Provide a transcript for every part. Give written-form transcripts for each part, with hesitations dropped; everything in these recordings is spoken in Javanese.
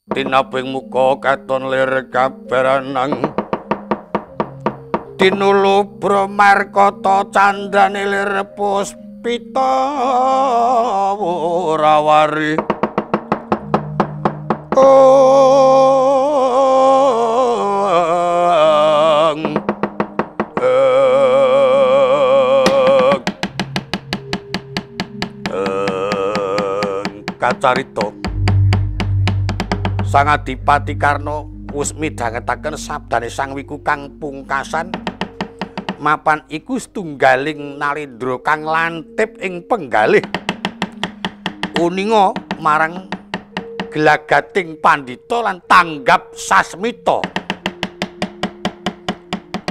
Tinaping muka katon lir kabaranang tinulu markata candrane lir puspita wurawari. Kacarita Sang Adipati Karna wis midhangetaken sabdane Sang Wiku kang pungkasan. Mapan iku setunggaling nalendra kang lantip ing penggalih uninga marang gelagating pandhita lan tanggap sasmita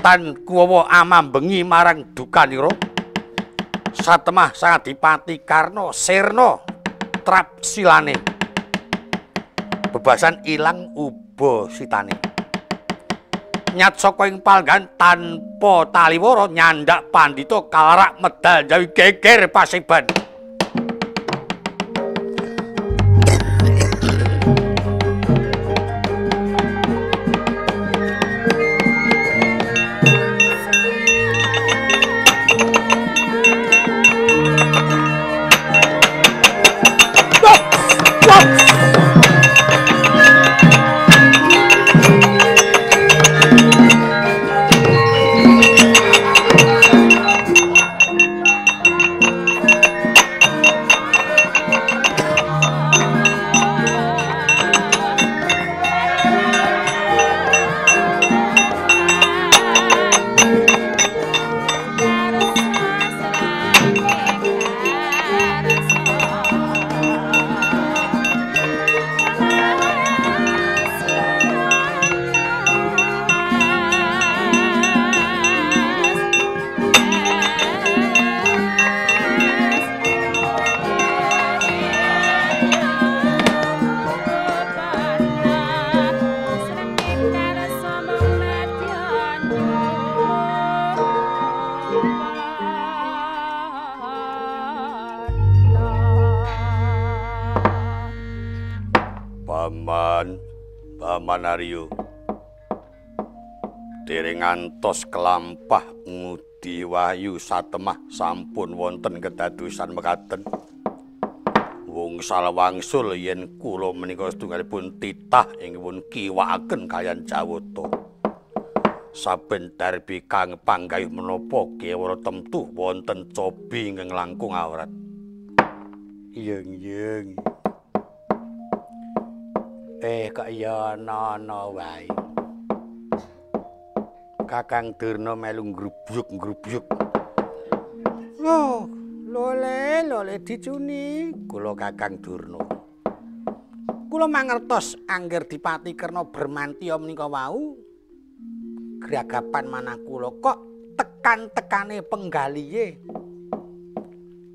tan kuwawa amambengi marang dukanira. Satemah Sang Adipati Karna sirna trap silane, bebasan ilang uba sitane. Nyat saka ing palenggan tanpa taliwara nyandak pandhita kalarak medal jawi geger paseban. Paman Aryo dereng ngantos kelampah ngudi wahyu satemah sampun wonten kedadosan mekaten. Wungsal wangsul yen kula menika setunggalipun titah ingkang kiwakaken kaliyan Jawata. Saben darbi kang panggayuh menapa kewara temtu wonten cobi ingkang langkung awrat. Yeng-yeng. Kok ya ana-ana wae. Kakang Durna melu ngrubyuk-ngrubyuk. Oh, lole, lole dicuni kula Kakang Durna. Kula mangertos angger Dipati Karna Brahmantya menika wau gragapan manah kula kok tekan-tekane penggalihe.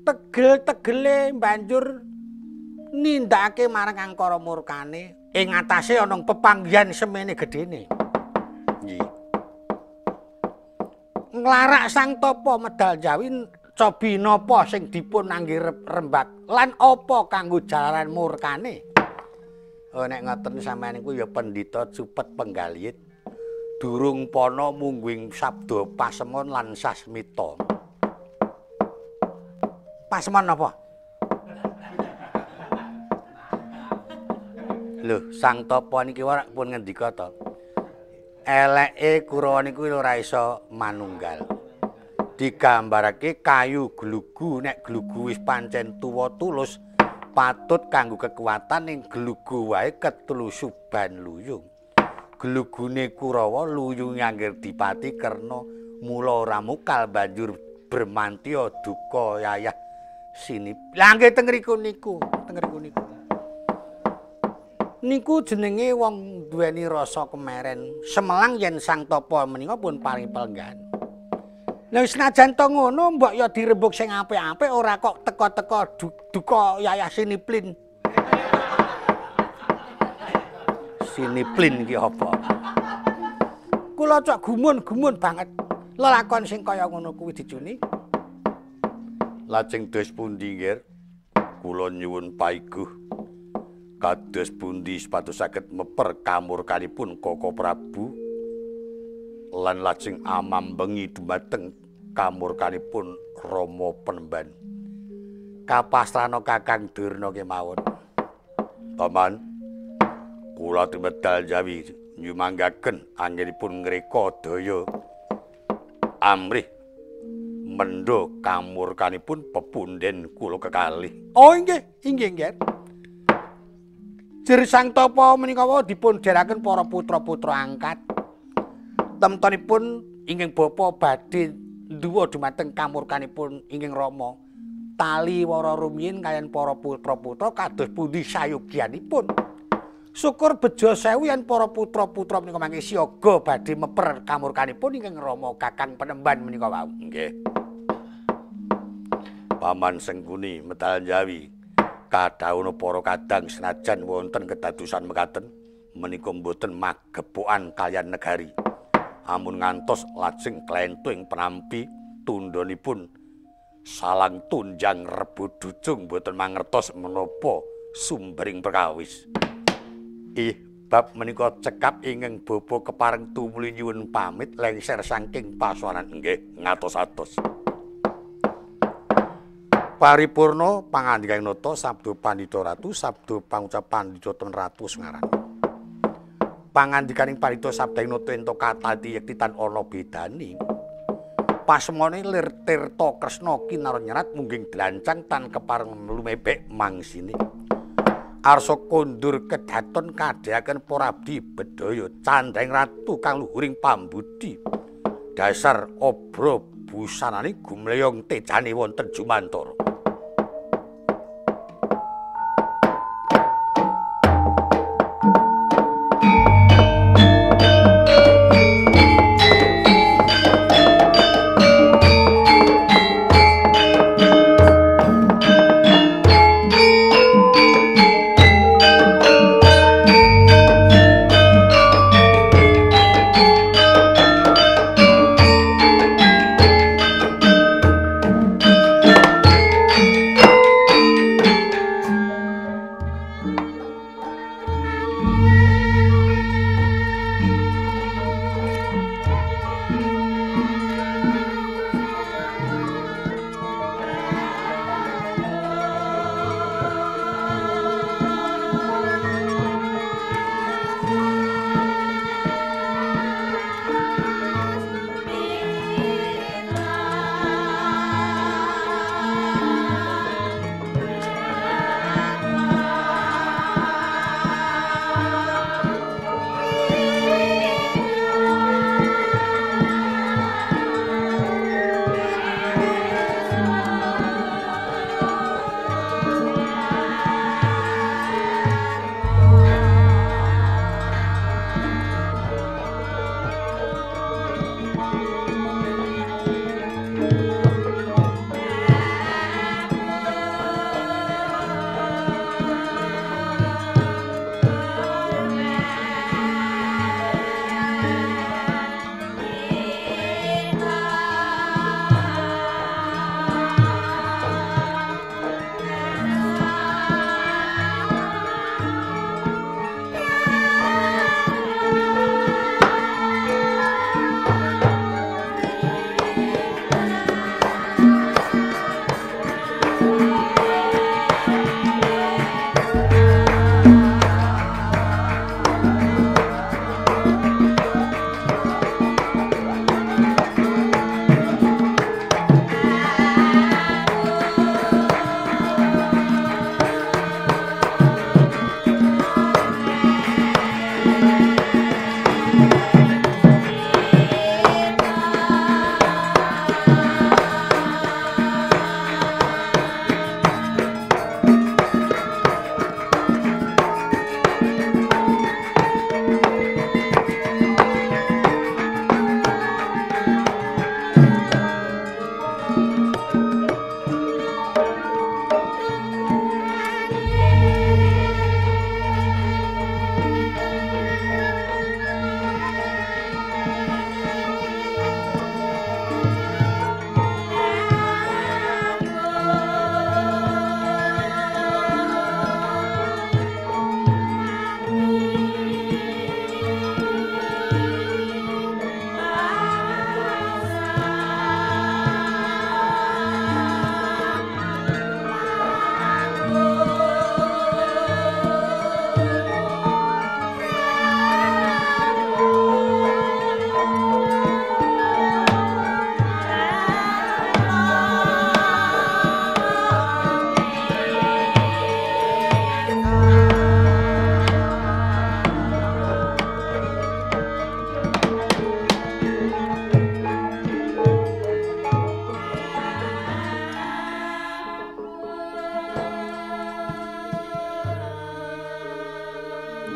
Tegel-tegele banjur nindakake marang angkara murkane. Ing atase ana pepanggihan semene gedene. Nggih. Nglarak Sang Tapa medal jawi cobi napa sing dipun angge rembak lan apa kanggo jalaran murkane. Oh nek ngoten sampeyan niku ya pendhita cupet penggalih. Durung pana mungguing sabda pasemon lan sasmita. Pasemon napa? Lho, Sang Tapa niki ora pun ngendika to. Eleke Kurawa niku ora iso manunggal. Digambarake kayu glugu, nek glugu wis pancen tuwa tulus, patut kanggo kekuatan ning glugu wae ketlusuban luyung. Glugune Kurawa luyung angger Dipati Karna, mula ora mukal banjur Brahmantya duka yayah sini. Lah nggih teng ngriku niku, teng ngriku niku. Niku jenenge wong duweni rasa kemeren. Semelang yen Sang Tapa menika pun paring pelenggahan. Lah senajan to ngono mbok ya dirembug sing apik-apik ora kok teka-teka duka yayah siniplin. Siniplin ki apa? Kula cok gumun-gumun banget lelakon sing kaya ngono kuwi dicuni. Lajeng dos pundi nggih? Kula nyuwun paiguh. Kados pundi supados saged meper kamurkanipun Koko Prabu lan lajeng amambengi dumateng kamurkanipun Rama Penemban. Kapasrana Kakang Durna kemawon. Paman, kula tumedal jawi nyumanggaken anggenipun ngreka daya amrih mendha kamurkanipun pepunden kula kekalih. Oh inggih, inggih nggih. Jer Sang Tapa menika dipun dherekaken para putra-putra angkat. Temtonipun ingkang bapa badhe nduwa dumateng kamurkanipun ingkang Rama. Tali wara rumiyin kaliyan para putra-putra kados pundi sayogyanipun. Syukur bejo sewu yen para putra-putra menika mangke siaga badhe meper kamurkanipun ingkang Rama Kakang Penemban menika wau. Nggih. Paman Sengkuni medal Jawi. Kadhawuhna para kadang senajan wonten kedadosan mekaten menika mboten magepokan kaliyan negari. Amun ngantos lajeng klentu ing penampi tundhonipun salang tunjang rebut dujung mboten mangertos menapa sumbering perkawis. Ih, bab menika cekap ingkang bapa kepareng tumuli nyuwun pamit lengser saking pasuwanan. Nggih, ngatos-atos. Paripurna pangandikaning nata sabda pandhita ratu sabda pangucap pandhita ten ratu ngaran. Pangandikaning pandhita sabdaing nata ento katati yekti tan ana bedane. Pasemone lir tirta kresna kinara nyerat mungging dlancang tan kepareng lumebek mangsine. Arsa kondur kedaton kadheaken para abdi bedhaya candheng ratu kang luhuring pambudi. Dasar obra busanane gumleyong tejane wonten jumantara.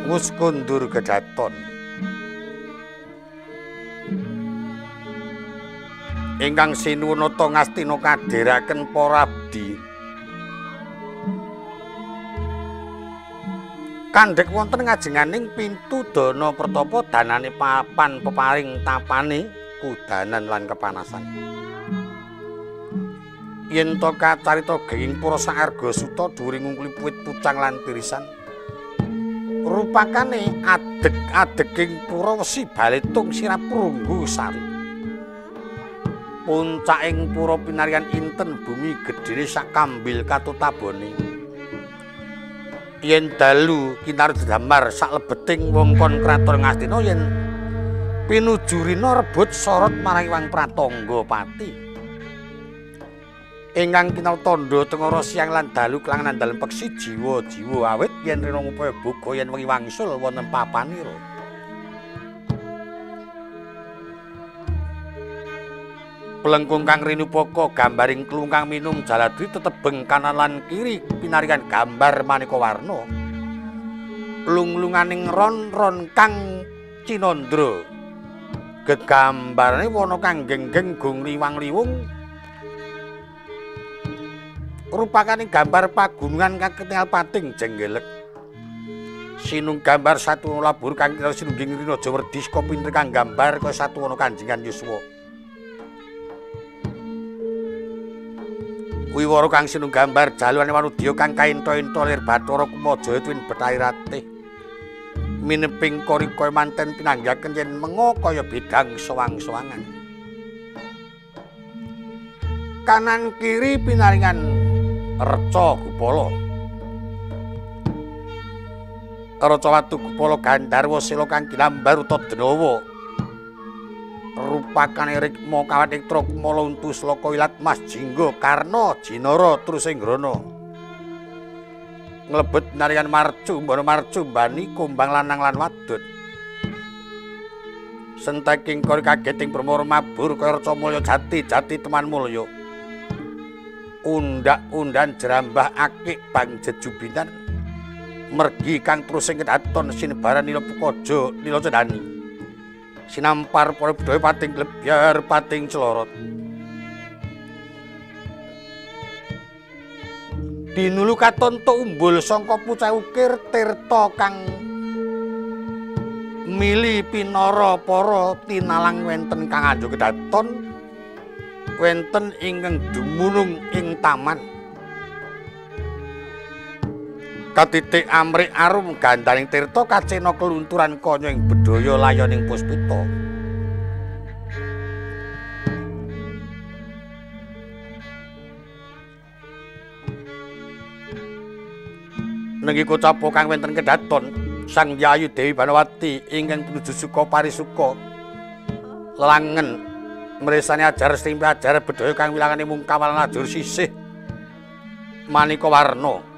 Wus kondur kedaton. Ingkang sinuwun nata Ngastina kadheraken para abdi. Kandhek wonten ngajenganing pintu dana pertapa danane papan peparing tapane kudanan lan kepanasan. Yen to kacarita genging pura saarga suta dhuwure ngungkuli puit pucang lan tirisan. Rupakane adeg-adeging pura wesi baletung sirap prunggu sari. Puncaking pura pinarian inten bumi gedhene sak kambil katutabone. Yen dalu kinar damar sak lebeting wongkon kraton Ngastina yen pinuju rina rebut sorot marang Hyang Pratangga Pati. Ingkang kinal tandha tengara siang lan dalu kelangan dalem peksi jiwa-jiwa awit yen rina ngupaya boga yen wengi wangsul wonten papanira. Plengkung kang rinupaka gambaring klungkang minum jaladri tetebeng kanan lan kiri pinarikan gambar maneka warna. Lunglunganing ron-ron kang cinandra. Gegambarane wana kang genggeng gung liwang-liwung. Rupakane gambar pagunungan kang ketingal pating jenggelek. Sinung gambar satuwana labur kang kira sinungging rina Jawerdi saka pinter kang gambar kaya satuwana kanjengan yuswa. Wiwara kang sinung gambar jaluane wanudya kang kainta-inta lir Bathara Kumajaya tuwin Bethahi Ratih. Mineping korika manten pinanggihaken yen menga kaya bidang sowang-sowangan. Kanan kiri pinaringan reca gupala. Reca watu gupala Gandharwa sela kang ginambar Utadanawa. Rupakane rikma kawat ing Trakumala untu sloka ilat Mas Jingga Karna Jinara terus Inggrana. Nglebet narian marcu mbana marcu mbani kumbang lanang lan wadon. Senteking kori kaget ing Brahmara mabur kaya reca mulya jati jati teman mulya. Undak-undan jerambah akik bang jejubinan mergi kang terus ing kedaton sinebaran nila pukaja nila cendhani. Sinampar para budaya pating glebyar pating celorot. Dinulu katon umbul sangka pucah ukir tirta kang mili pinara para tinalang wenten kang anjuk kedaton wenten ingkang dumunung ing taman. Katitik amrik arum gandaning tirta kacena kelunturan kanya ing bedhaya layoning puspita. Nenggi kocapa kang wenten kedaton Sang Yayu Dewi Banawati ingkang pinuju suka parisuka lelangen mresani ajar srimpi ajar bedhaya kang wilangane mungkawal lajur sisih maneka warna.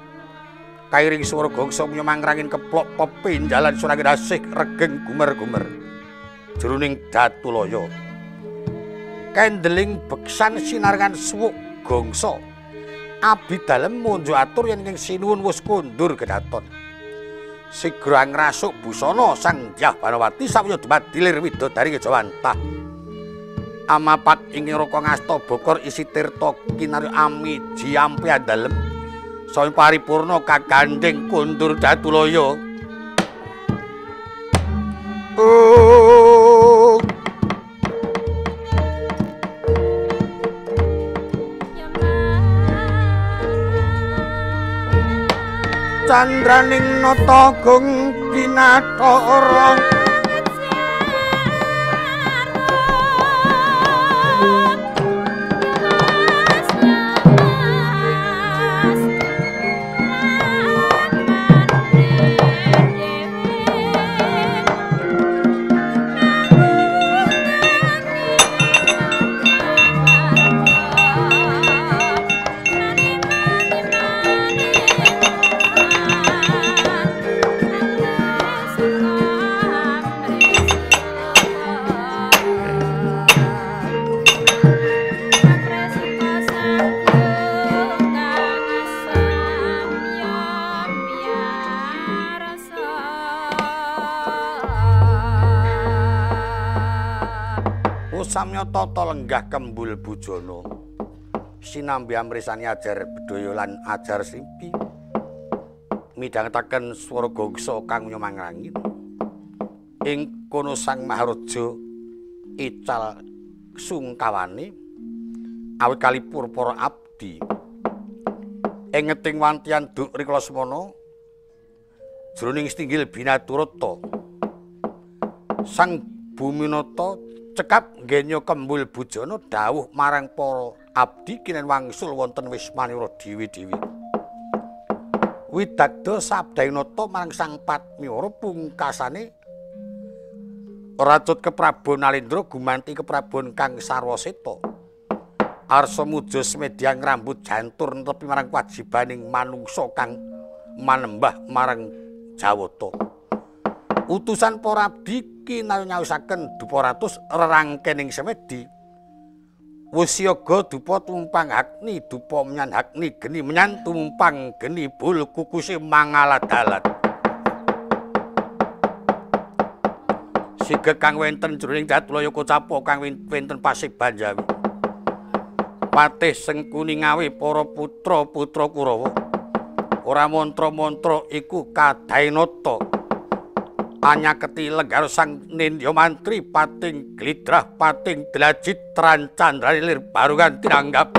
Kairing swara gongso mangrangin keplok pepinjalan surangin asih regeng gumer-gumer jroning datulaya. Kendeling beksan sinarengan suwuk gongso. Abdi dalem munjuk atur yen ing sinuwun wis kondur kedaton. Sigra ngrasuk busana Sang Dyah Banawati sawya dumadi lir widodari kejawantah. Amapat ing raka ngasta bokor isi tirta kinarya amiji ampe dalem. Saya paripurna kagandheng kondur datulaya. Oh. Candraning nata gung binathara. Ah. Usamya tata lenggah kembul bujana. Sinambi amrisani ajar bedhaya lan ajar srimpi. Midhangetaken swara gongsa kang nyomang langit. Ing kono Sang Maharaja ical sungkawane awit kalipur para abdi. Ing ngeting wantian duk rikala semana jroning setinggil binaturata Sang Buminata cekap nggenya kembul bujana dawuh marang para abdi kinen wangsul wonten wismanira dewi-dewi. Widagda sabdainata marang Sang Padmiwara pungkasane racut keprabon Nalendra gumanti keprabon kang sarwaseta. Arsa muja semedya ngrambut jantur netepi marang kewajibaning manungsa kang manembah marang Jawata. Utusan para abdi kinayu nyawisaken dupa ratus rerangkening semedi. Wis siaga dupa tumpang agni, dupa menyan agni geni menyan tumpang geni bul kukuse mangaladalat. Sige kang wenten jroning Datulaya Kocapa kang wenten Pasik Banjawi. Patih Sengkuni ngawe para putra-putra Kurawa. Ora mantra-mantra iku kadainata. Anyaketi lenggara sang nindya mantri pating glidrah pating dlajit trancandrane lir barungan tinanggap.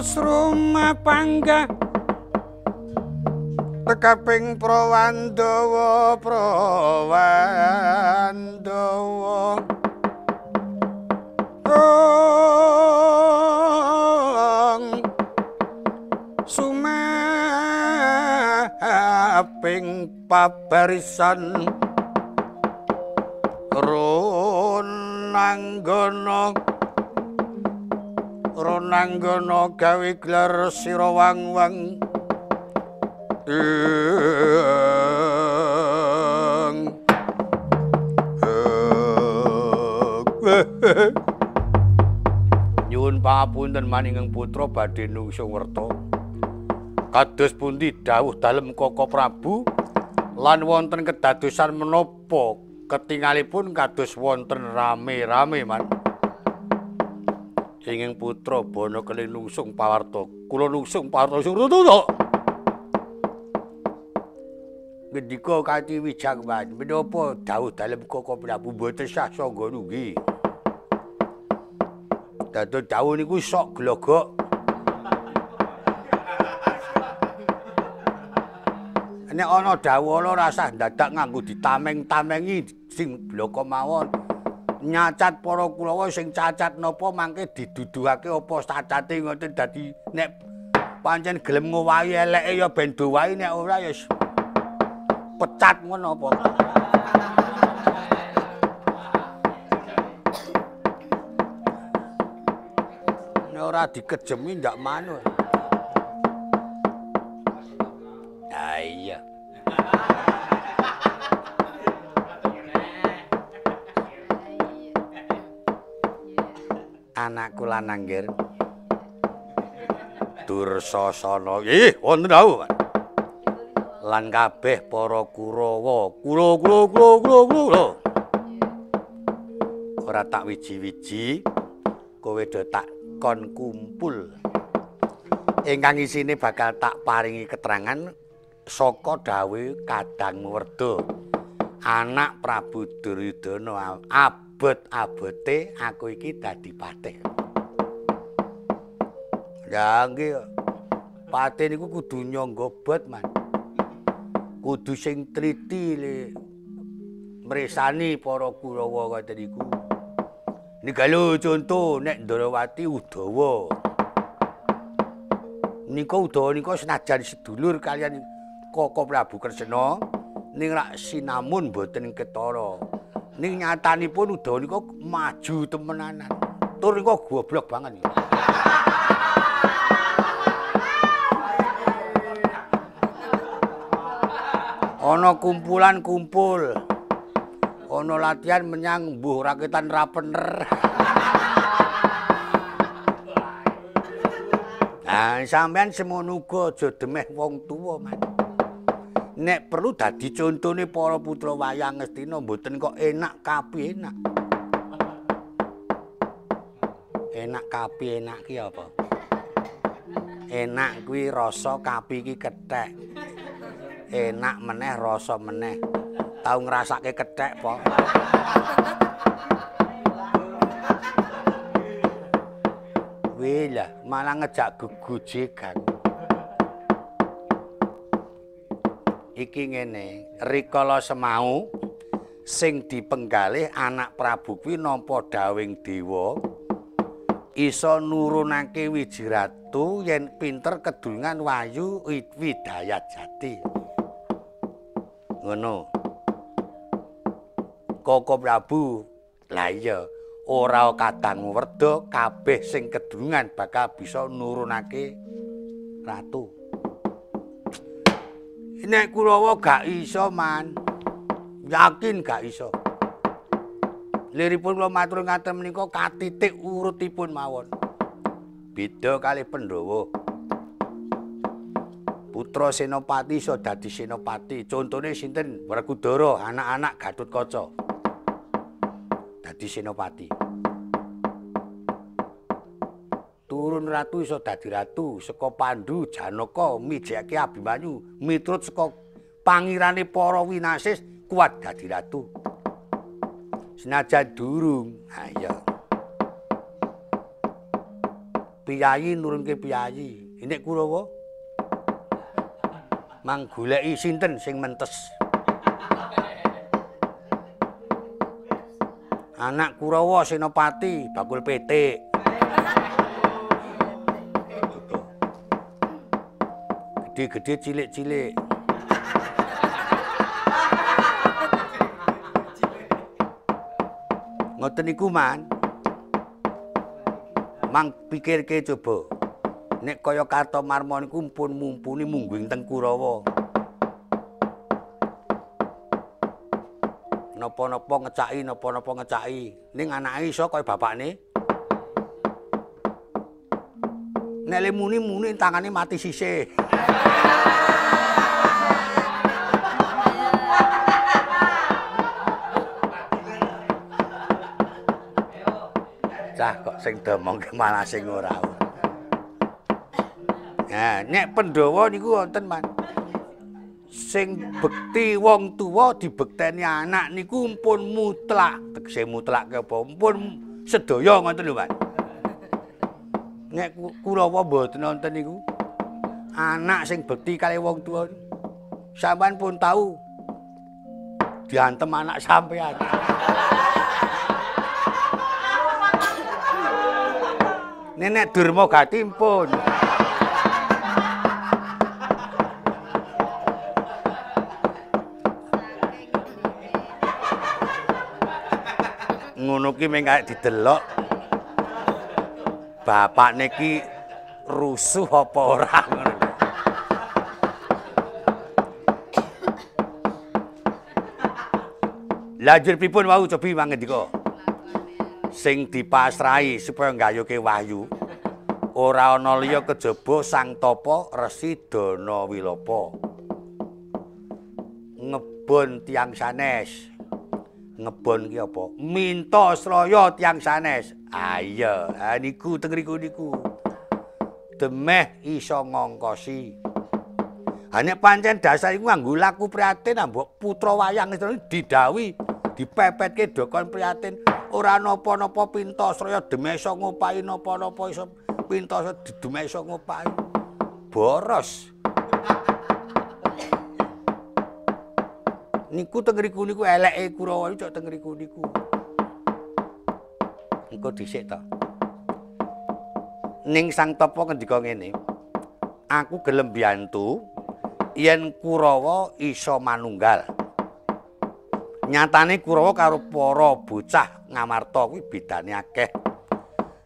Rumah panggah tekaping Prawandawa Prawandawa ong sumaping pabarisan runanggana Ronanggana gawe gelar sira wang-wang. Nyuwun pangapunten maningeng putra badhe nungsung werta. Kados pundi dawuh dalem Koko Prabu lan wonten kedadosan menapa ketingalipun kados wonten rame-rame man. Inging putra bono keling nungsung pawarta. Kula nungsung pawarta surut. Ngendika kanthi wijang man, menapa dawuh dalem Koko Prabu mboten sah sangga nunggi. Dados dawuh niku sok glogok. Nek ana dawuh ana rasah dadak nganggo ditameng-tamengi sing bloko mawon. Nyacat para Kurawa sing cacat napa mangke diduduhake apa cacate ngoten dadi nek pancen gelem ngowahi eleke ya ben dowahi nek ora ya pecat ngono apa. Nek ora dikejemi ndak manut. Ah iya. Anakku lanang nggir. Dursasana. Ih, wonten dawuh, Pak. Lan kabeh para Kurawa, kura kura kura kura kura. Ora tak wiji-wiji, kowe do tak kon kumpul. Ingkang isine bakal tak paringi keterangan saka dawuhe Kadang Werda. Anak Prabu Duryudana abot-abote aku iki dadi patih. Ya nggih. Patih niku kudu nyangga bot, Man. Kudu sing triti le mresani para Kurawa ngoten niku. Niki lho conto nek Ndrawati Udawa. Nika Udawa nika senajan sedulur kalian Koko Prabu Kresna ning rak sinamun mboten ketara. Ning nyatanipun Udawa nika maju temenanan. Tur nika goblok banget. Ana kumpulan kumpul. Ana latihan menyang mbuh rakitan ra bener. Nah, sampean semono uga aja demeh wong tuwa, Man. Nek perlu dadi contone para putra wayang Ngastina mboten kok enak kapi enak. Enak kapi enak ki apa? Enak kuwi rasa kapi ki kethek. Enak meneh rasa meneh. Tau ngrasake kethek po? Wih lah, malah ngejak gegojegan. Iki ngene, rikala semau sing dipenggalih anak Prabu kuwi nampa dawing dewa iso nurunake wiji ratu yen pinter kedulungan Wayu Widayat Jati. Ngono. Koko Prabu, lah iya, ora Kadang Werda kabeh sing kedulungan bakal bisa nurunake ratu. Nek Kurawa gak iso, Man. Yakin gak iso. Liripun kula matur ngaten menika katitik urutipun mawon. Beda kalih Pandhawa. Putra Senopati iso dadi senopati. Contone sinten? Werkudara, anak-anak Gatotkaca. Dadi senopati. Turun ratu iso dadi ratu, saka Pandu, Janaka mijeke Abimanyu, miturut saka pangirane para winasis kuat dadi ratu. Senajan durung, ha iya. Piyayi nurunke piyayi. Nek Kurawa mang goleki sinten sing mentes. Anak Kurawa senopati bakul pitik. Gede-gede cilik-cilik. Ngoten niku, Man. Mang pikirke coba. Nek kaya Kartomarma niku pun mumpuni mungguing teng Kurawa. Napa-napa ngecaki, napa-napa ngecaki. Ning anake iso kaya bapakne. Nek le muni-muni tangane mati sisih. Cah kok sing domong malah sing ora. Nah, nek Pandhawa niku wonten, Man. Sing bekti wong tuwa dibekteni anak niku pun mutlak. Tegese mutlak ke apa? Pun sedaya ngoten lho, Man. Nek Kurawa mboten wonten niku. Anak sing bekti kali wong tuwa sampean pun tahu diantem anak sampean. Nenek Durma gati pun. Ngono ki mung kaya didelok. Bapakne ki rusuh apa ora ngono. Lah njur pripun wau cobi mangendika? Sing dipasrahi supaya nggayuke wahyu ora ana liya kejaba Sang Tapa Resi Dana Wilapa. Ngebon tiyang sanes. Ngebon ki apa? Minta sraya tiyang sanes. Ah iya, niku teng riku niku. Demeh iso ngongkosi. Ha nek pancen dasar iku nganggo laku prihatin mbok putra wayang didhawuhi, dipepetke dokon prihatin. Ora napa-napa pinta sraya demeh iso ngopahi napa-napa iso pinta demeh iso ngopahi. Boros. Niku teng riku niku eleke Kurawa cok teng riku niku. Engko dhisik to. Ning Sang Tapa ngendika ngene. Aku gelem biyantu yen Kurawa iso manunggal. Nyatane Kurawa karo para bocah Ngamarta kuwi bedane akeh.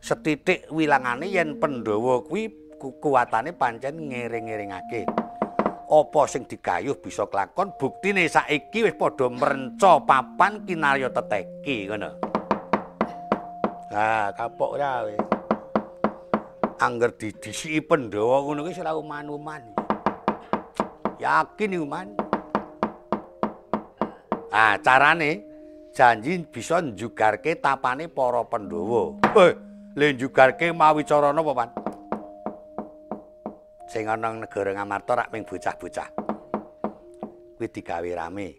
Setitik wilangane yen Pandhawa kuwi kekuatane pancen ngiring-ngiringake. Apa sing digayuh bisa kelakon, buktine saiki wis padha mrenca papan kinarya teteki ngono. Ah, kapok ora kowe. Angger didhisiki Pandhawa ngono kuwi ora uman-uman. Yakin iku, Man. Ah, carane janji bisa njugarke tapane para Pandhawa. Le njugarke mawi carana apa, Pan? Sing ana negara Ngamarta rak ming bocah-bocah. Kuwi digawe rame.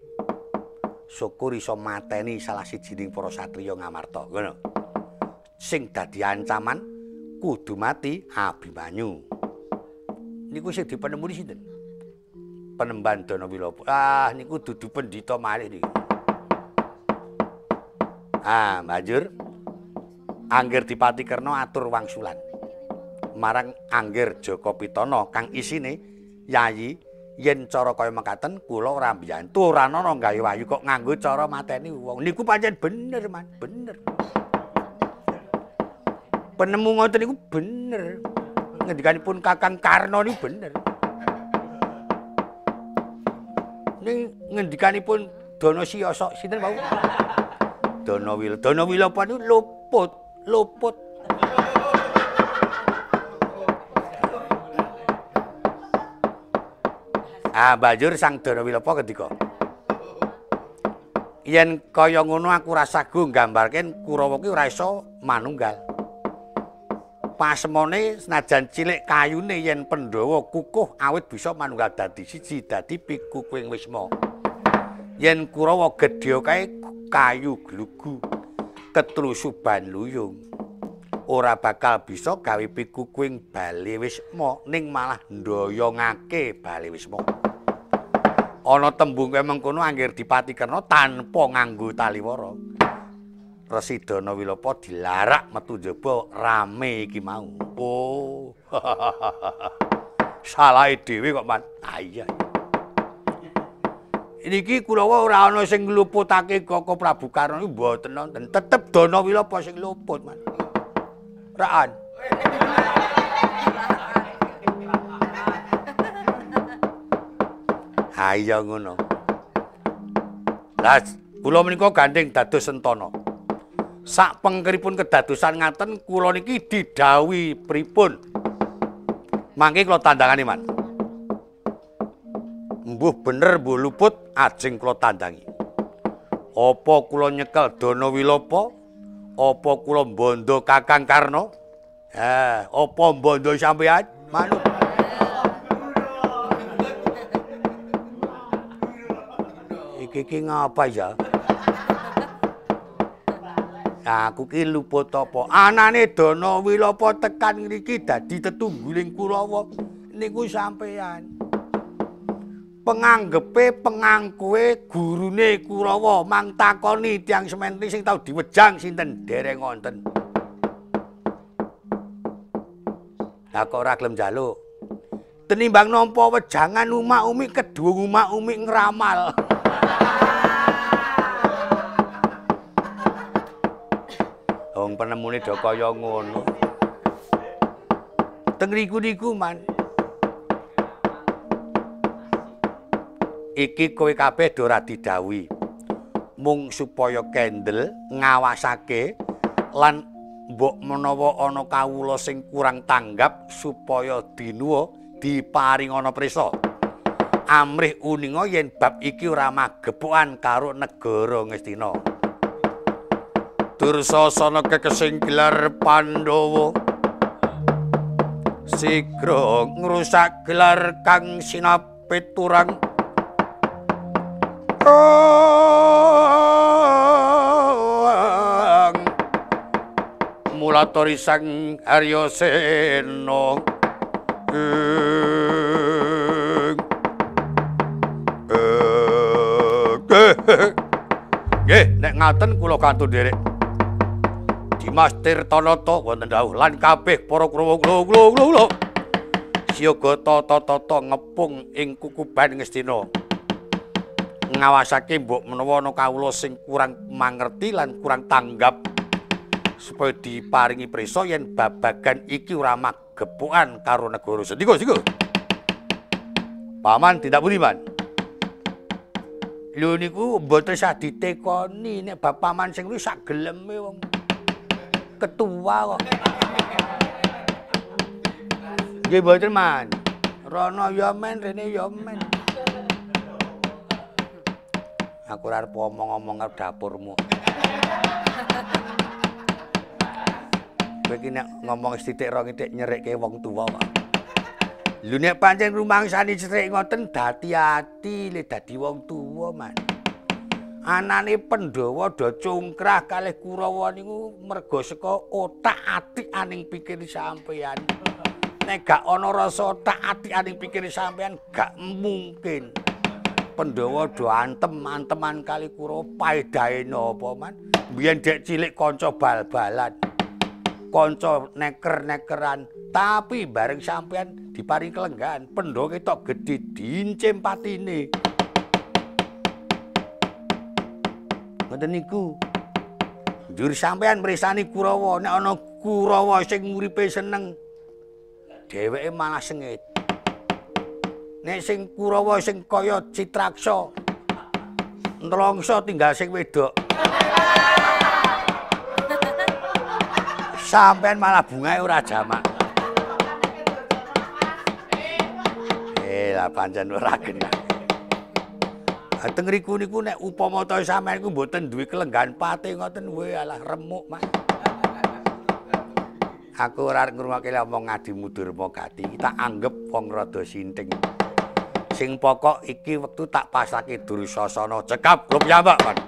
Syukur iso mateni salah sijining para satriya Ngamarta, ngono. Sing dadi ancaman kudu mati Abimanyu. Niku sing dipenemuni sinten? Penemban Dana Wilapa. Ah, niku dudu pendhita malih niki. Ah, banjur Angger Dipati Karna atur wangsulan marang Angger Jaka Pitana kang isine, "Yayi, yen cara kaya mekaten kula ora mbiyantu, ora ana gawe wahyu kok nganggo cara mateni wong." Niku pancen bener, Man, bener. Penemu ngoten niku bener. Ngendikanipun Kakang Karna niku bener. Ning ngendikanipun Dana Siyasa sinten wau? Dana Wil. Dana Wilapa niku luput, luput. Ah, banjur Sang Dana Wilapa ngendika, "Yen kaya ngono aku ora sagu nggambarke Kurawa ki ora iso manunggal. Pasemone senajan cilik kayune yen Pandhawa kukuh awit bisa manunggal dadi siji dadi pikukuhing wisma. Yen Kurawa gedhe kae kayu glugu ketlusuban luyung ora bakal bisa gawe pikukuhing bale wisma ning malah ndoyongake bale wisma." Ana tembung kaya mengkono Angger Dipati Karna tanpa nganggo taliwara. Resi Dana Wilapa dilarak metu njaba rame iki mau. Oh. Salahe dhewe kok, Man. Ah iya. Niki Kurawa ora ana sing ngluputake Koko Prabu Karna niku mboten wonten. Tetep Dana Wilapa sing luput, Man. Raan. Ha iya ngono. Lah kula menika gandeng dados sentana. Sak pengkeripun kedadosan ngaten kula niki didhawuhi pripun? Mangke kula tandangane, Man. Mbuh bener mbuh luput ajeng kula tandangi. Apa kula nyekel Dana Wilapa? Apa kula mbondo Kakang Karna? Apa mbondo sampeyan? Manut. Iki ki ngapa ya? Aku ki luput apa? Anane Dana Wilapa tekan ngriki dadi tetungguling Kurawa niku sampeyan. Penganggepe pengangkuhe gurune Kurawa mang takoni tiyang sementi sing tau diwejang sinten dereng wonten. Lah kok ora gelem njaluk? Tenimbang nampa wejangan umak-umi kedhuwung umak-umi ngramal. Wong penemune do kaya ngono. Teng riku niku, Man. Iki kowe kabeh do ora didhawuhi. Mung supaya kendel ngawasake lan mbok menawa ana kawula sing kurang tanggap supaya dinuwa diparingana prisa. Amrih uninga yen bab iki ora magepokan karo negara Ngastina. Dursasana kekesing gelar Pandhawa sigra ngrusak gelar kang sinapit turang. Mulatori Sang Aryasena. Nggih, nek ngaten kula kantun nderek. Dimas Tirtanata wonten dawuh lan kabeh para Kurawa kula siaga tata-tata ngepung ing kukuban Ngastina. Ngawasake mbok menawa ana kawula sing kurang mangerti lan kurang tanggap supaya diparingi prisa yen babagan iki ora magepokan karo negara. Sendika, sendika. Paman tindak pundi, Man? Lho niku mboten sah ditekoni nek bab paman sing kuwi sak geleme wong ketua kok. Nggih mboten, Man. Rono ya men, rene ya men. Aku ora arep omong-omong karo dapurmu. Kowe iki nek ngomong sithik rong ithik nyerekke wong tuwa kok. Lho nek pancen rumangsani cerik ngoten dadi ati le dadi wong tuwa, Man. Anane Pandhawa do cungkrah kalih Kurawa niku merga saka otak-atik aning pikir sampeyan. Nek gak ana rasa otak-atik aning pikir sampeyan gak mungkin. Pandhawa do antem-anteman kali Kurawa paedahe napa, Man? Biyen dek cilik kanca bal-balan. Kanca neker-nekeran, tapi bareng sampeyan diparingi kelenggahan, Pandhawa ketok gedhe diincim patine. Ngoten niku. Njur sampeyan mresani Kurawa, nek ana Kurawa sing uripe seneng, dheweke malah sengit. Nek sing Kurawa sing kaya Citraksa, nlongso tinggal sing wedok. Sampeyan malah bungae ora jamak. Lah pancen ora genah. Teng riku niku nek upama ta sampeyan niku mboten duwe kelenggahan pate ngoten wae alah remuk, Mas. Aku ora arep ngrungokke omong Adimu Durma Gati, tak anggep wong rada sinting. Sing pokok iki wektu tak pasake Dursasana cekap kula piyambak, Mas.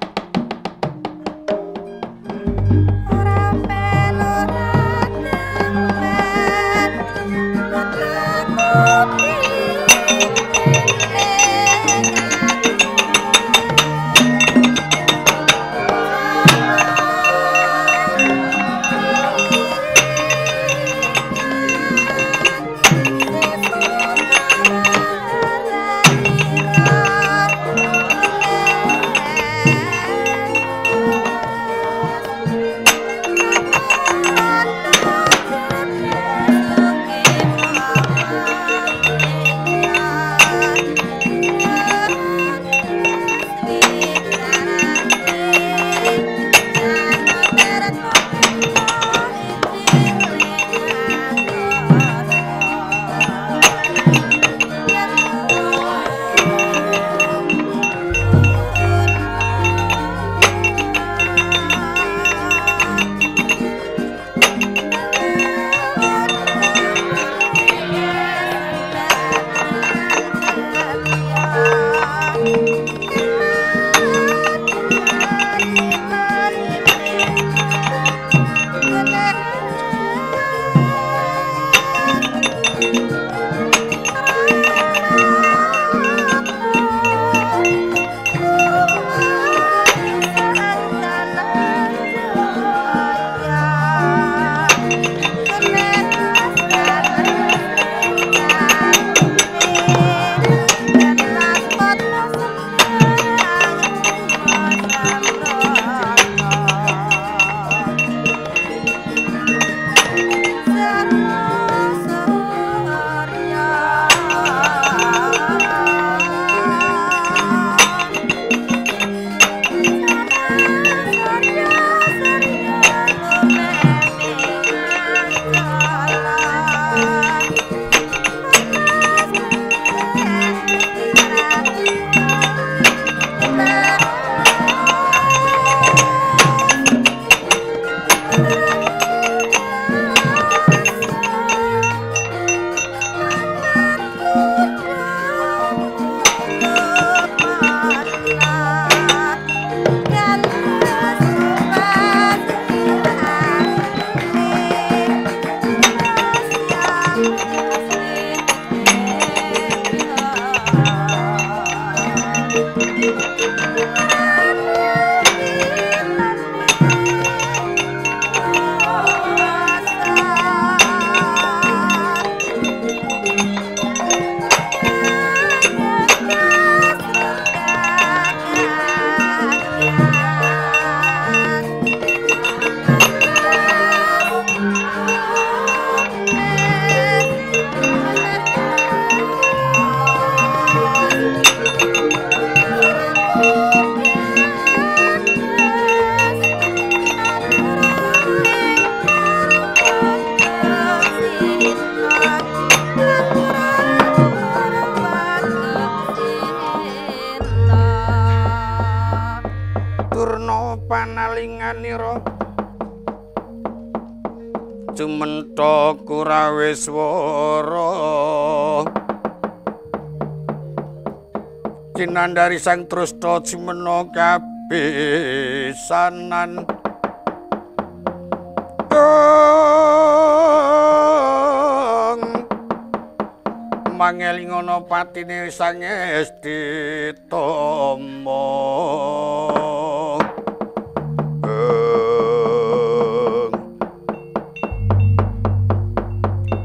Panjenenganira cumentha Kuraweswara cinandhari sang trusta cimena kapisanan. Mangelingono patine sangesti tomo.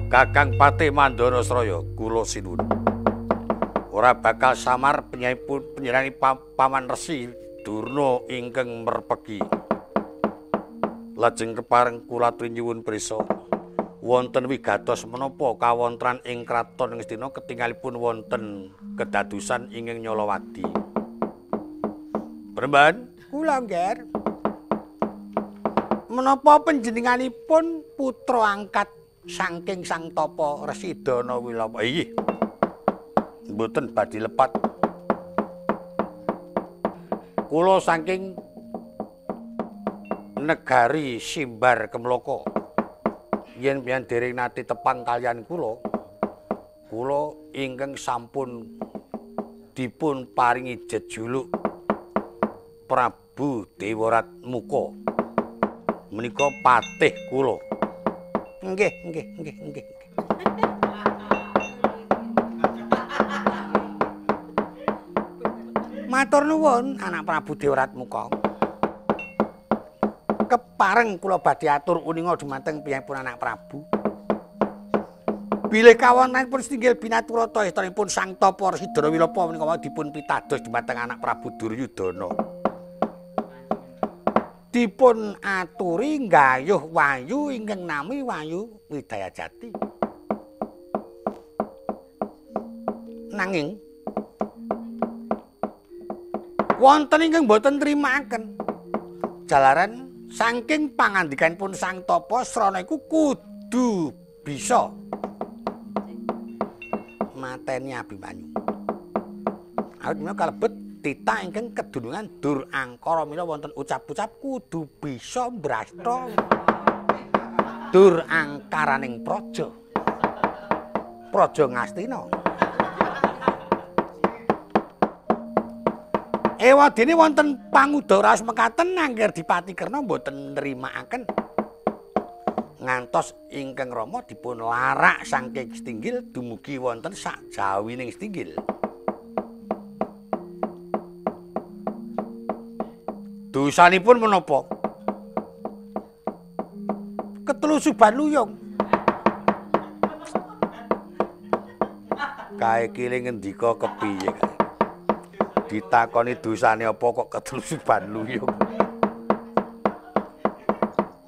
Kakang Patih Mandana Sraya kula sinuwun. Ora bakal samar penyanipun panjenengane Paman Resi Durna ingkang merpegi. Lajeng kepareng kula aturi nyuwun prisa. Wonten wigatos menapa kawontenan ing kraton Ngastina ketingalipun wonten kedadosan ingkang Nyalawadi. Premban kula ngger. Menapa panjenenganipun putra angkat saking Sang Tapa Resi Danawilapa? Inggih. Mboten badhe lepat. Kula saking negari Simbar Kemlaka. Yen pian dereng nate tepang kaliyan kula, kula ingkang sampun dipun paringi jejuluk Prabu Dewaratmuka. Menika patih kula. Nggih, nggih, nggih, nggih. Matur nuwun anak Prabu Dewaratmuka. Kepareng kula badhe atur uninga dumateng piyambakipun anak Prabu. Bilih kawontenanipun setinggil binaturata istanipun Sang Tapa Resi Danawilapa menika wau dipun pitados dumateng anak Prabu Duryudana. Dipun aturi nggayuh wayu ingkang nami Wayu Widayajati. Nanging wonten ingkang boten nrimakaken. Jalaran saking pangandikanipun Sang Tapa srana iku kudu bisa mateni Abimanyu. Awit menika kalebet titah ingkang kedunungan Dur Angkara mila wonten ucap-ucap kudu bisa mbrasta Dur Angkaraning praja. Praja Ngastina. Ewadene wonten pangudara mekaten angger Dipati Karna mboten nrimakaken. Ngantos ingkang Rama dipun larak saking setinggil dumugi wonten sakjawining setinggil. Dosanipun menapa? Ketlusuban luyung. Kae kile ngendika kepiye kae? Ditakoni dosane apa kok ketlusuban luyung.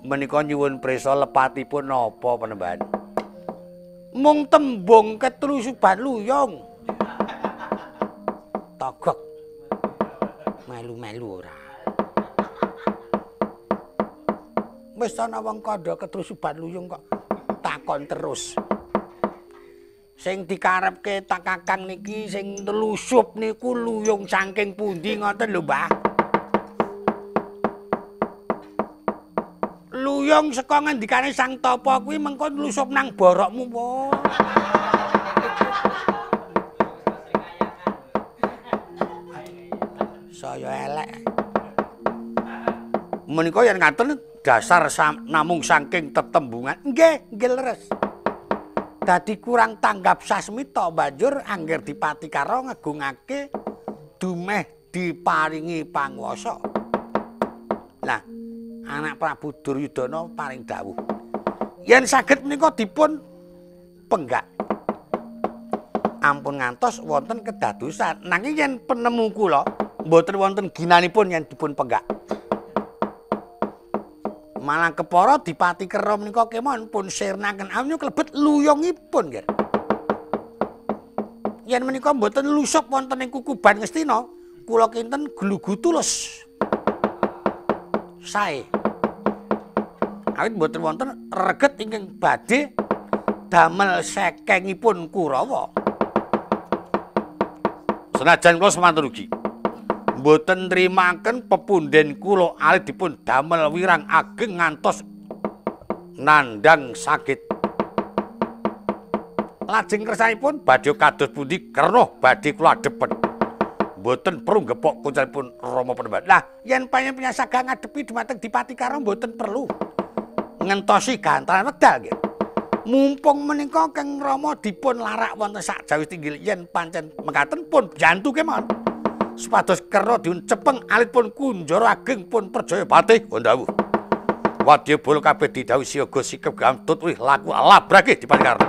Menika nyuwun prisa lepatipun napa penemban? Mung tembung ketlusuban luyung. Togok. Melu-melu ora. Wis ana wong kandha ketlusuban luyung kok takon terus. Sing dikarepke tak kakang niki sing nelusup niku luyung saking pundi ngoten lho, Mbah? Luyung saka ngendikane Sang Tapa kuwi mengko nlusup nang borokmu po. Saya elek. Menika yen ngaten dasar namung saking tetembungan. Nggih, nggih leres. Dadi kurang tanggap sasmita banjur angger Dipati Kara ngegungake dumeh diparingi panguwasa. Lah, anak Prabu Duryudana paring dawuh. Yen saged menika dipun penggak. Ampun ngantos wonten kedadosan. Nanging yen penemu kula mboten wonten ginanipun yen dipun penggak. Malah kepara Dipati Kera menika kemawon pun sirnaken awnya klebet luyungipun nggih. Yen menika mboten lusup wonten ing kukuban Ngastina, kula kinten glugu tulus. Sae. Awit mboten wonten reget ingkang badhe damel sekengipun Kurawa. Senajan kula semanten ugi. Mboten nrimaken pepunden kula alit dipun damel wirang ageng ngantos nandhang sakit. Lajeng kersanipun badhe kados pundi Karna badhe kula adhepen. Mboten perlu gepok kuncanipun Rama Penemban. Lah yen panjenengan saged ngadepi dumateng Dipati Karna mboten perlu ngentosi gantaran wekdal nggih. Mumpung menika Kang Rama dipun larak wonten sakjawis tinggil yen pancen mekaten pun jantu kemawon. Supados Karna dipun cepeng alit pun kunjara ageng pun perjaya patih ndawuh. Wadya bala kabeh didhawuhi siaga sikep gamtut wih laku labrake Dipati Karna.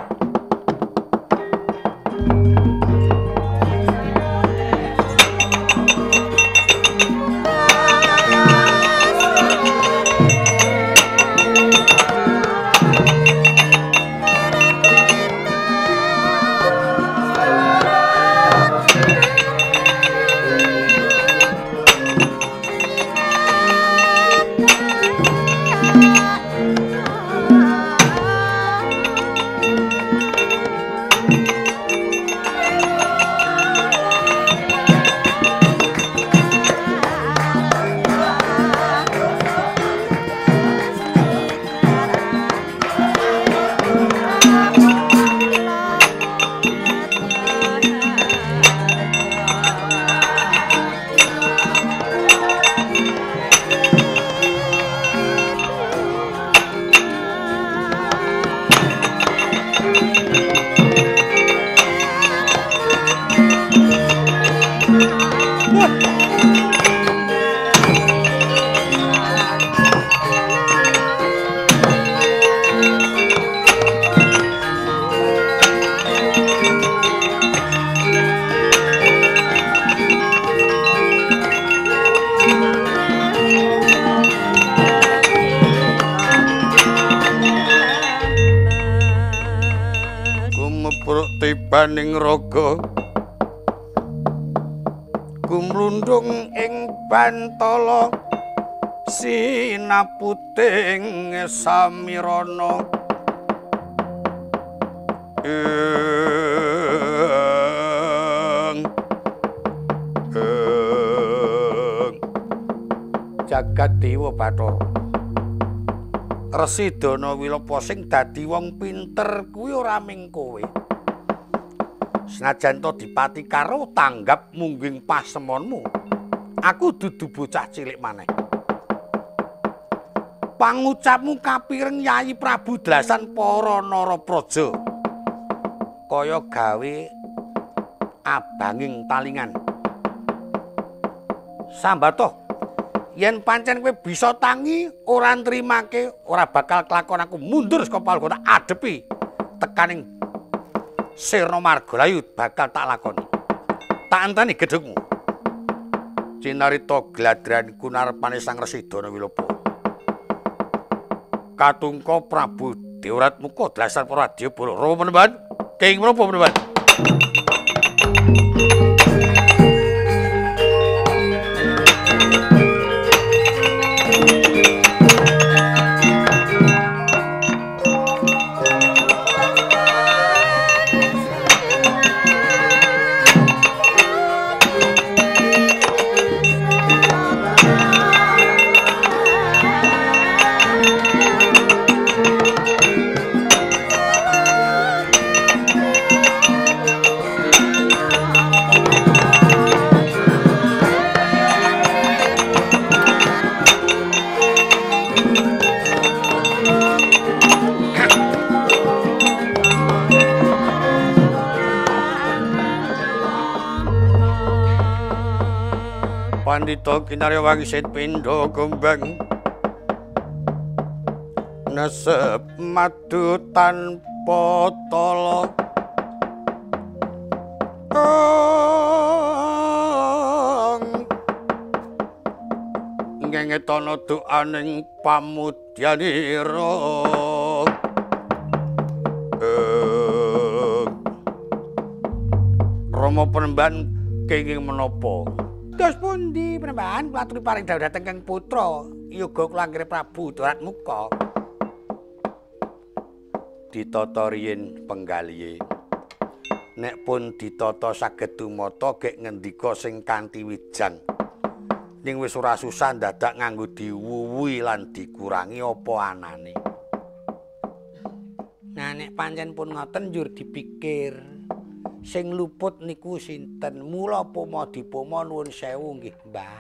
Tibaning raga gumlundung ing bantala sinaputing samirana ing jagat dewa Bathara Resi Dana Wilapa sing dadi wong pinter kuwi ora ming kowe. Senajan to Dipati Karna tanggap mungging pasemonmu. Aku dudu bocah cilik maneh. Pangucapmu kapireng Yayi Prabu Dlasan para Narapraja. Kaya gawe abanging talingan. Sambato, yen pancen kowe bisa tangi ora nrimake, ora bakal kelakon aku mundur saka palkota adepi tekaning Sirna Margalayu bakal tak lakoni. Tak enteni gedhekmu. Cinarita gladran kunarepane Sang Resi Dana Wilapa. Katungka Prabu Dewratmuka Dlasan para Adyabala. Rama Penemban, kenging menapa Penemban? Pandita kinarya wangsit pindha gombang nesep madu tanpa tala ngengetana doaning pamudyanira. Rama Penemban kenging menapa? Dos pundi Penemban kula aturi paring dawuh dhateng Kang Putra yoga kula anggere Prabu Duratmuka. Ditata riyin penggalihe. Nek pun ditata saged tumata gek ngendika sing kanthi wijang. Ning wis ora susah dadak nganggo diwuwuhi lan dikurangi apa anane. Nah nek pancen pun ngoten njur dipikir sing luput niku sinten? Mula poma dipoma nuwun sewu nggih, Mbah.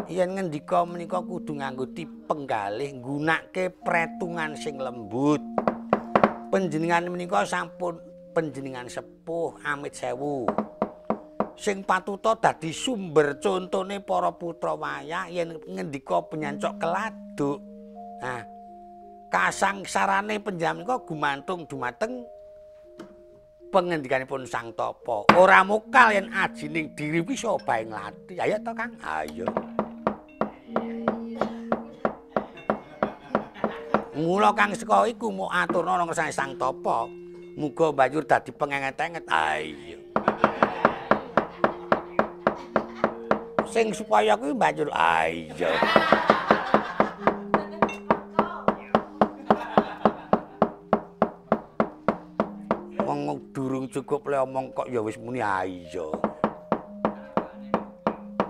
Yen ngendika menika kudu nganggo tipenggalih nggunakake pretungan sing lembut. Panjenengan menika sampun panjenengan sepuh amit sewu. Sing patuta dadi sumber contone para putra wayah yen ngendika penyancok keladuk. Nah, kasangsarane panjenengan menika gumantung dumateng pengendikanipun Sang Tapa. Ora mokal yen ajining diri wis bae nglathi. Ayo to, Kang. Ayo. Mula Kang seka iku mung aturna nang ngersane Sang Tapa. Muga banjur dadi pengenget-enget. Ayo. Sing supaya kuwi banjur ayo. Wong durung cukup le omong kok ya wis muni ayo.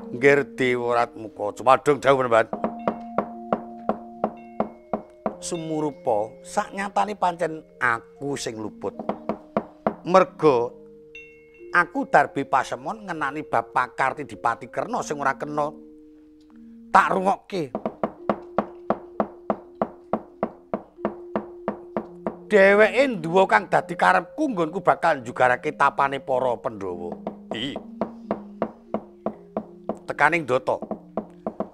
Nggir Dewaratmuka cumadung dawuh Mbah. Sumurupa saknyatane pancen aku sing luput. Merga aku darbi pasemon ngenani bab pakarti Dipati Karna sing ora kena tak rungokke. Dheweke nduwa kang dadi karepku nggonku bakal njugarake tapane para Pandhawa. Ih. Tekaning data.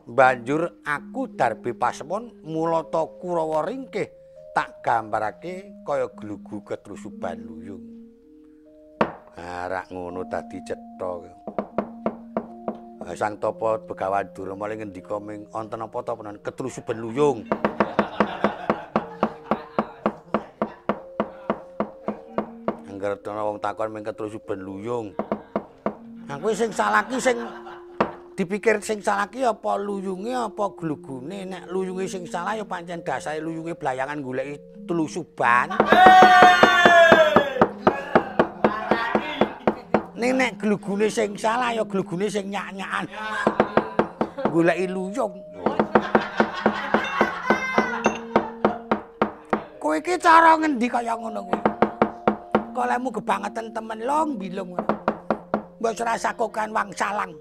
Banjur aku darbi pasemon mulata Kurawa ringkih tak gambarake kaya glugu ketrusuban luyung. Arak ngono dadi cetha. Sang Tapa Begawan Durma ngendika ming wonten apa ta penan ketrusuban luyung. Angger ana wong takon ming ketrusuban luyung. Aku sing salah ki sing dipikir sing salah ki apa luyunge apa glugune. Nek luyunge sing salah ya pancen dasare luyunge blayangan goleki telusuban. Ning nek glugune sing salah ya glugune sing nyak-nyakan. Goleki luyung. Kowe iki cara ngendi kaya ngono kuwi? Kolemu kebangetan temen long bilung. Mbok ora sakokan wangsalang.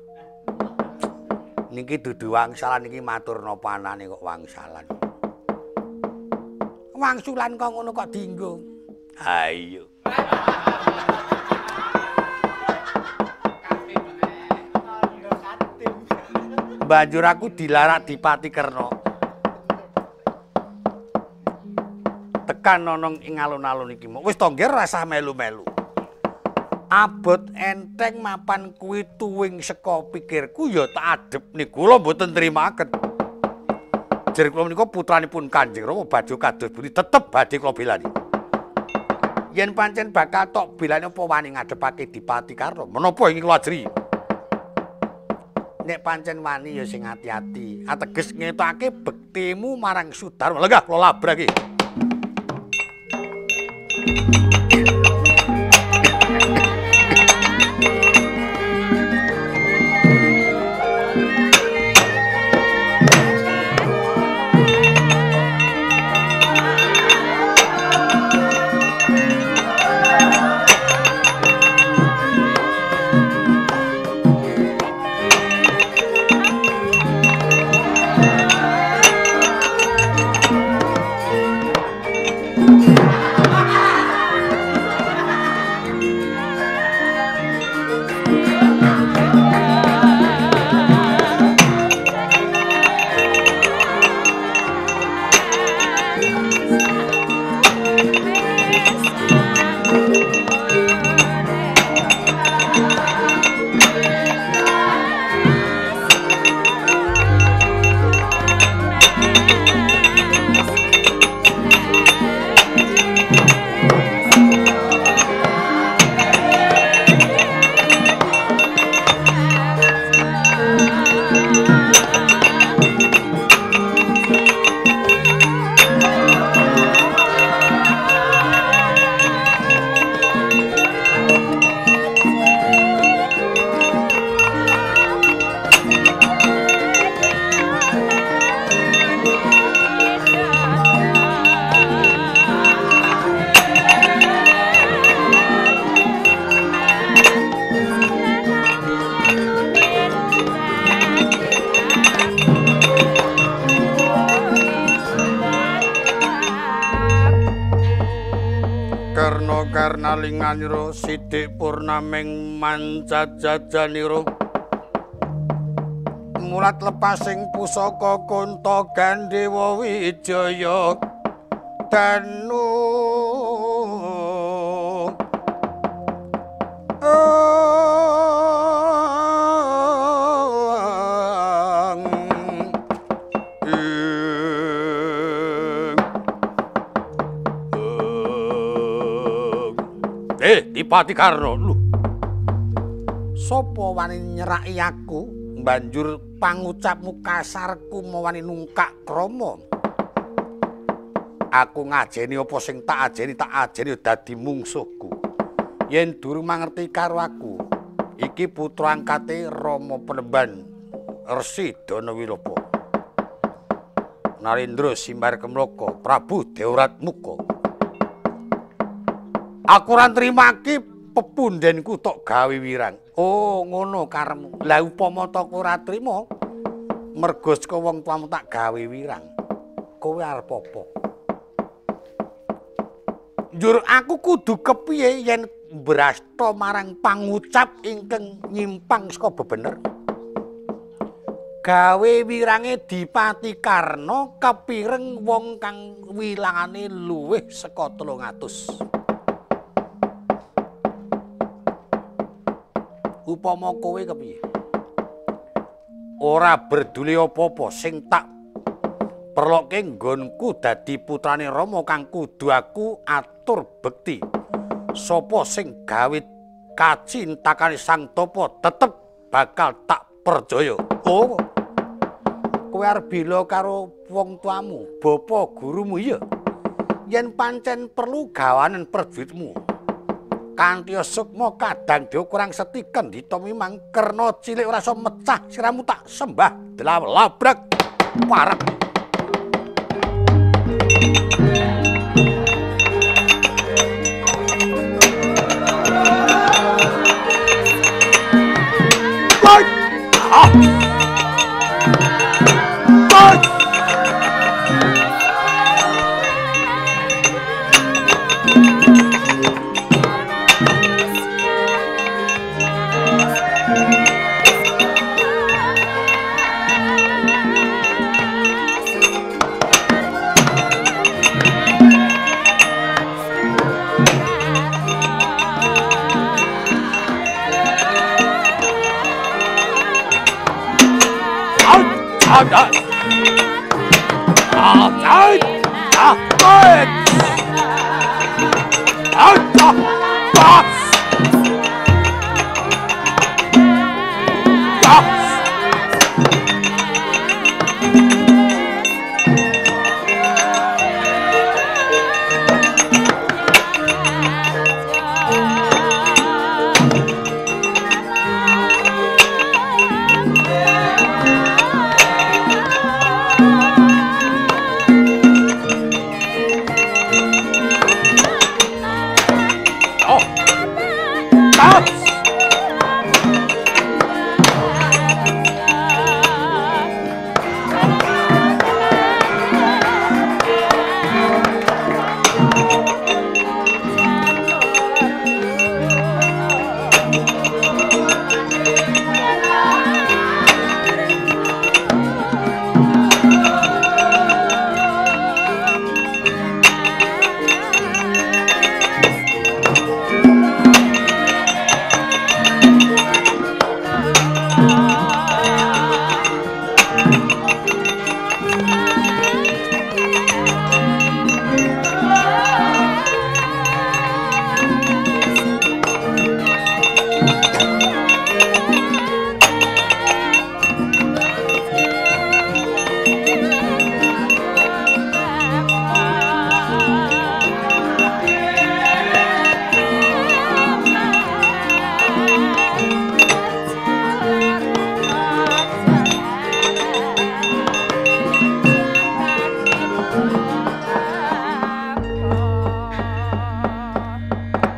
Niki dudu wangsalan niki matur napa anane kok wangsalan. Wangsulan kok ngono kok dienggo. Ayo. Banjur aku dilarak Dipati Karna. Tekan ana ing alun-alun iki. Wis to nggih rasah melu-melu. Abot enteng mapan kuwi tuwing saka pikirku ya tak adep niku kula mboten nrimaken. Jer kula menika putranipun Kanjeng Rama badhe kados pundi tetep badhe kula belani. Yen pancen bakal tok belani apa wani ngadepake Dipati Karna? Menapa ing kula ajri? Nek pancen wani ya sing ati-ati. Ateges ngetokake bektimu marang Sudarma. Lenggah kula labrak iki. Karnalinganira sidik purnaming mancajajanira mulat lepasing pusaka Kunta Gandewa Wijaya Danu. Dipati Karna lho. Sapa wani nyeraki aku? Banjur pangucapmu kasarku mau wani nungkak krama. Aku ngajeni apa sing tak ajeni dadi mungsuhku. Yen durung mangerti karo aku, iki putra angkate Rama Penemban Resi Danawilapa. Narendra Simbar Kemlaka, Prabu Dewratmuka. Aku ora nrimake pepundhenku tok gawe wirang. Oh, ngono karepmu. Lah upama tok ora trima, mergo saka wong tuamu tak gawe wirang. Kowe arep apa? Njur aku kudu kepiye yen mbrasta marang pangucap ingkang nyimpang saka bebener? Gawe wirange Dipati Karna kepireng wong kang wilangane luwih saka 300. Upama kowe kepiye? Ora berduli apa-apa sing tak perloke nggonku dadi putrane Rama kang kudu aku atur bekti. Sapa sing gawe kacintakane Sang Tapa tetep bakal tak percaya. Oh. Kowe arep bela karo wong tuamu, bapa gurumu iya. Yen pancen perlu gawanen prajuritmu. Kanthi sukma kadang dewa kurang seti kendhita mimang Karna cilik ora iso mecah siramu tak sembah labrak parek.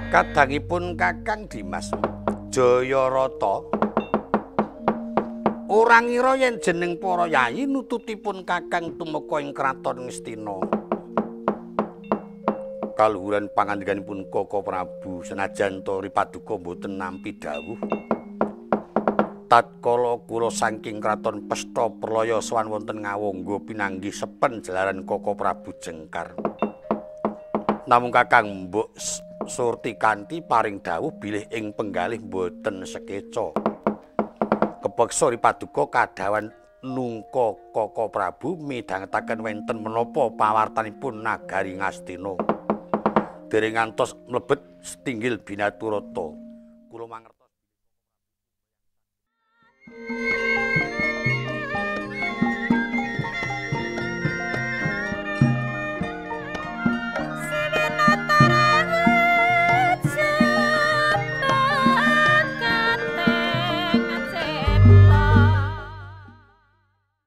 Kadangipun Kakang Dimas Jayarata ora ngira yen jeneng para yayi nututipun Kakang tumeka ing kraton Ngastina. kaluhuran pangandikanipun Koko Prabu senajan to Ripaduka mboten nampi dawuh. Tatkala kula saking kraton Pesta Pralaya sowan wonten Ngawangga pinanggih sepen jalaran Koko Prabu Jengkar. Namung Kakang Mbok Surtikanti paring dawuh bilih ing penggalih mboten sekeca. Kepeksa Ripaduka kadhawan nungka Koko Prabu midhangetaken wonten menapa pawartanipun nagari Ngastina. Dereng ngantos mlebet setinggil binaturata. Kula mangertos.